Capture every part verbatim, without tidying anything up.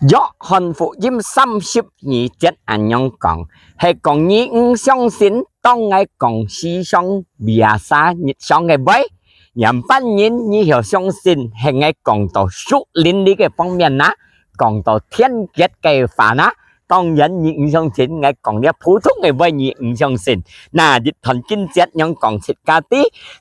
約翰福音三十二節恁樣講，係講你毋相信，當𠊎講世上biasa日常个話，仰般人你曉相信係𠊎講到屬靈裡个方面哪，講到天國个話哪？當然你毋相信，𠊎講這普通个話你毋相信。那一段經節仰講自家知，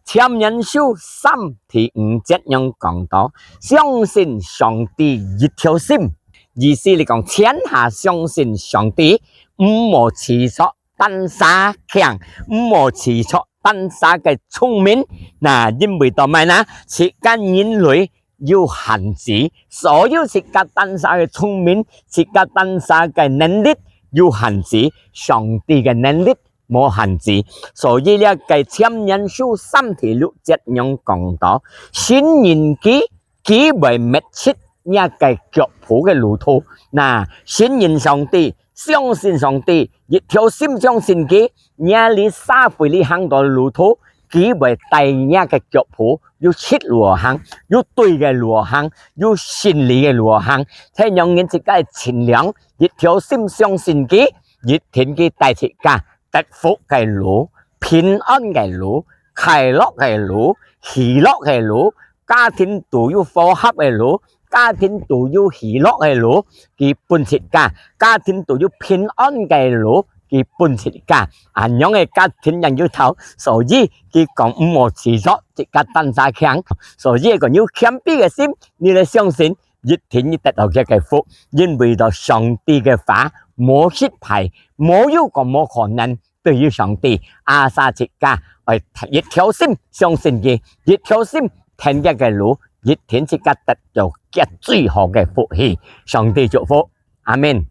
箴言書三第五節仰講到，相信上帝一條心。意思來講，全下相信上帝，毋好自作單儕強，毋好自作單儕个聰明。那因為到麼个哪？自家人類有限制，所有自家單儕个聰明，自家單儕个能力有限制，上帝个能力無限制。所以這个箴言書三第六節仰講到，信任佢，佢會搣直若个腳步个路途。那信任上帝，相信上帝，一條心相信佢，若這社會裡行到路途，佢會帶若个腳步，有直路行，有對个路行，有真理个路行。這樣人自家个盡量，一條心相信佢，一定佢帶自家得福个路，平安个路，快樂个路，喜樂个路，家庭都有和合个路，家庭都有喜樂个路，佢分自家，家庭都有平安个路，佢分自家。恁樣个家庭正有頭，所以佢講毋好自作自家單儕強。所以講有謙卑个心，你來相信，一定你得到佢个福，因為到上帝个話無失敗，無有講無可能。對於上帝，asal自家愛一條心相信佢，一條心跈佢个路，一定自家得到佢最好个福氣。上帝祝福，阿們。